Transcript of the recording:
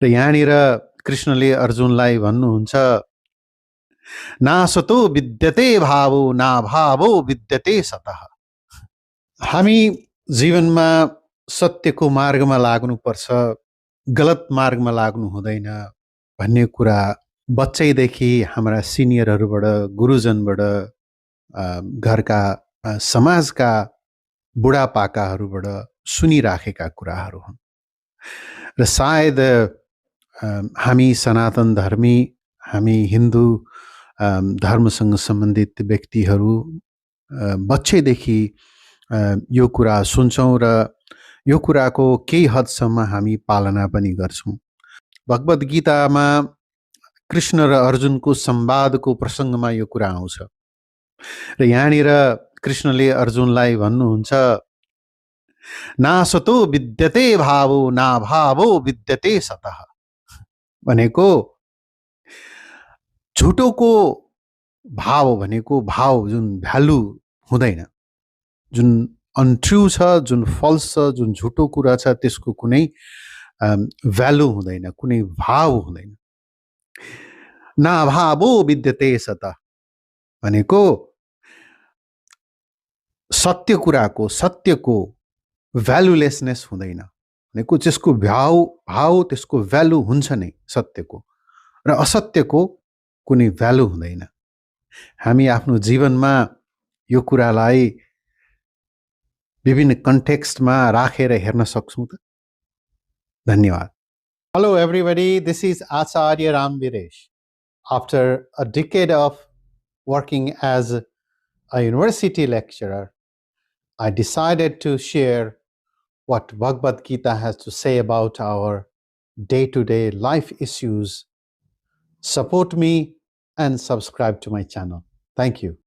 र यहाँनिर कृष्णले अर्जुनलाई भन्नुहुन्छ, नासतो विद्यते भावो नाभावो विद्यते सतः। हामी जीवनमा सत्यको मार्गमा लाग्नुपर्छ, गलत मार्गमा लाग्नु हुँदैन भन्ने कुरा बच्चैदेखि हाम्रा सिनियरहरूबाट, गुरुजनबाट, घरका समाजका बुढापाकाहरूबाट सुनिराखेका कुराहरू हुन्। र सायद हामी सनातन धर्मी, हामी हिन्दू धर्मसँग सम्बन्धित व्यक्तिहरू बच्चैदेखि यो कुरा सुन्छौँ र यो कुराको केही हदसम्म हामी पालना पनि गर्छौँ। भगवद् गीतामा कृष्ण र अर्जुनको संवादको प्रसङ्गमा यो कुरा आउँछ र यहाँनिर कृष्णले अर्जुनलाई भन्नुहुन्छ, नासतो विद्यते भावो नाभावो विद्यते सतः। भनेको झुटोको भाव भनेको भाव जुन भ्यालु हुँदैन, जुन अनट्रु छ, जुन फल्स छ, जुन झुटो कुरा छ, त्यसको कुनै भ्यालु हुँदैन, कुनै भाव हुँदैन। नाभावो विद्यते सतः भनेको सत्य कुराको, सत्यको भ्यालुलेसनेस हुँदैन, भनेको त्यसको भाव त्यसको भ्यालु हुन्छ नै सत्यको, र असत्यको कुनै भ्यालु हुँदैन। हामी आफ्नो जीवनमा यो कुरालाई विभिन्न कन्टेक्स्टमा राखेर हेर्न सक्छौँ त। धन्यवाद। Hello everybody, this is Acharya Ram Viresh. After a decade of working as a university lecturer, I decided to share what Bhagavad Gita has to say about our day-to-day life issues. Support me and subscribe to my channel. Thank you.